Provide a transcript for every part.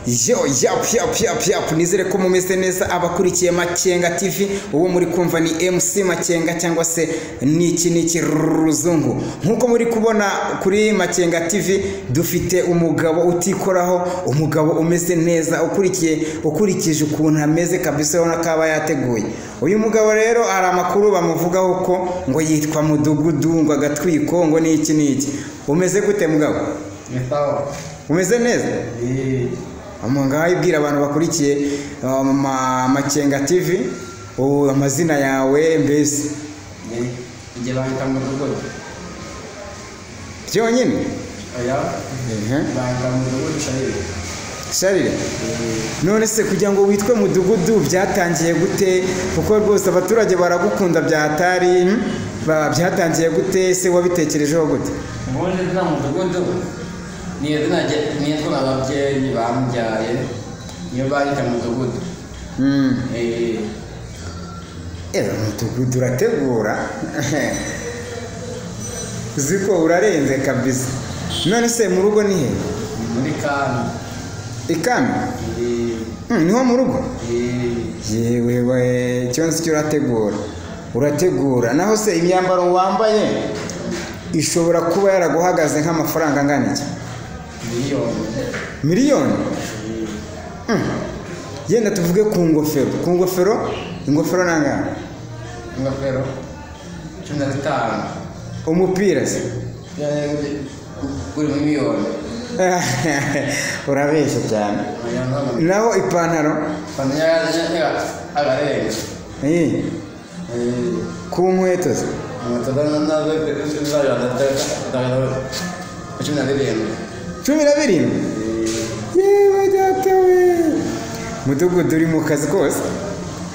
Yo, yap yap yap yap, nizere ko mumeze neza abakurikiye Makenga TV. Uwo muri kumva ni MC Makenga cyangwa se niki niki Ruzungu. Nkuko muri kubona kuri Makenga TV dufite umugabo utikoraho, umugabo umeze neza, ukurikiye ukurikije ukuntu ameze kabisa, ubona ko aba yateguye. Uyu mugabo rero hari amakuru bamuvugaho ko ngo yitwa Mudugudu, ngo agatwiko, ngo niki niki. Umeze gute mugabo? Ni sawa. Umeze neza? Ngaho ibwira abantu bakurikiye Makenga TV amazina yawe mbese. Njye banyita Mudugudu. Byonyine? Oya. Banyita Mudugudu Sharire. Sharire? None se kugira ngo witwe Mudugudu byatangiye gute? Kuko rwose abaturage baragukunda bya hatari, byatangiye gute se, wabitekerejeho gute? Ubundi izina Mudugudu ni izina nitwa n'ababyeyi bambyaye, niyo banyita Mudugudu. Mudugudu urategura uziko urarenze kabisa. None se mu rugo ni he? Ni muri Kami. Ikami? Niho mu rugo? Yewe we, ikibazo cyo urategura. Urategura. Naho se imyambaro wambaye ishobora kuba yaraguhagaze nk'amafaranga angana iki? Miliyoni. Miliyoni? Yenda tuvuge ku ngofero. Ku ngofero, ingofero nangana? Ingofero 15. Umupira se? Kuri miliyoni. Urabeshya cyane. Naho ipantaro? Ipantaro agarenga. Ku nkweto se? Inkweto nazo 17. 17? Yewe data we. Mudugudu uri mu kazi kose.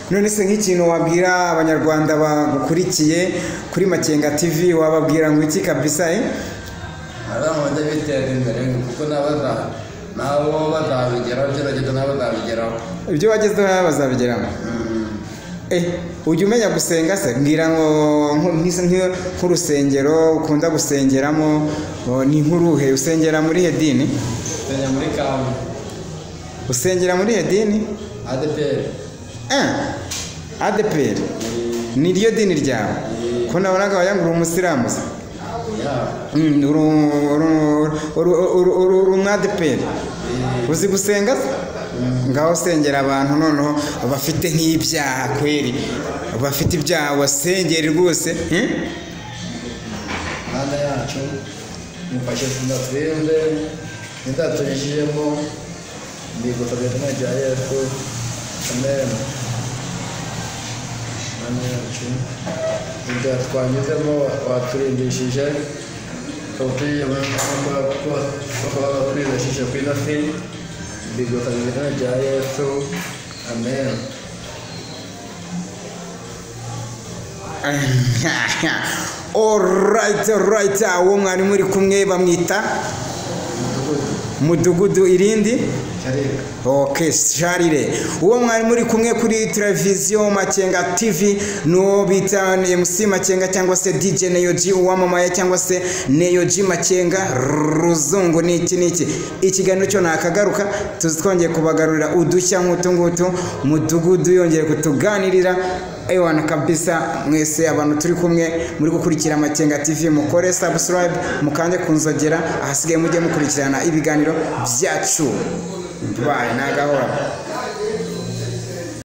None se nk'ikintu wabwira abanyarwanda bagukurikiye kuri Makenga TV wababwira ngo iki kabisa? Abantu bajya biteza imbere kuko nabo bazabigeraho, ibyo bagezeho nabo bazabigeraho. Ibyo bagezeho nabo bazabigeraho. Ujya umenya gusenga se? Mbwira ngo nk'urusengero ukunda gusengeramo ni nk'uruhe? Usengera muri he dini? Usengera muri Kami. Usengera muri he dini? ADPR. ADPR ni ryo dini ryawe? Ko nabonaga wagira ngo uri umusilamu se? Uri umwadeperi. Uzi gusenga se? Ngaho usengera abantu noneho bafite nk'ibyaha kweri, bafite ibyaha wasengera rwose. Mana yacu mufashe tudatwende ndatujijemo mbigusabye izina rya Yesu, amen. Mana yacu inzira twanyuzemo waturindishije, waturindishije ku ino si, mbigusabye izina rya Yesu, amen. Alright, alright. Uwo mwari muri kumwe bamwita Mudugudu irindi? Sharire. Okay, Sharire. Uwo mwari muri kumwe kuri televiziyo Makenga TV nuwo bita MC Makenga cyangwa se DJ Neyo-G uwamamaye cyangwa se Neyo-G Makenga Ruzungu niki niki. Ikiganiro cyo nakagaruka, tuzi twongeye kubagarurira udushya nk'utu ngutu. Mudugudu yongeye kutuganirira. Ewana kabisa, mwese abantu turi kumwe muri gukurikira Makenga TV mukore subscribe, mukande kunzogera, ahasigaye mujye mukurikirana ibiganiro byacu. Bye, nagahora.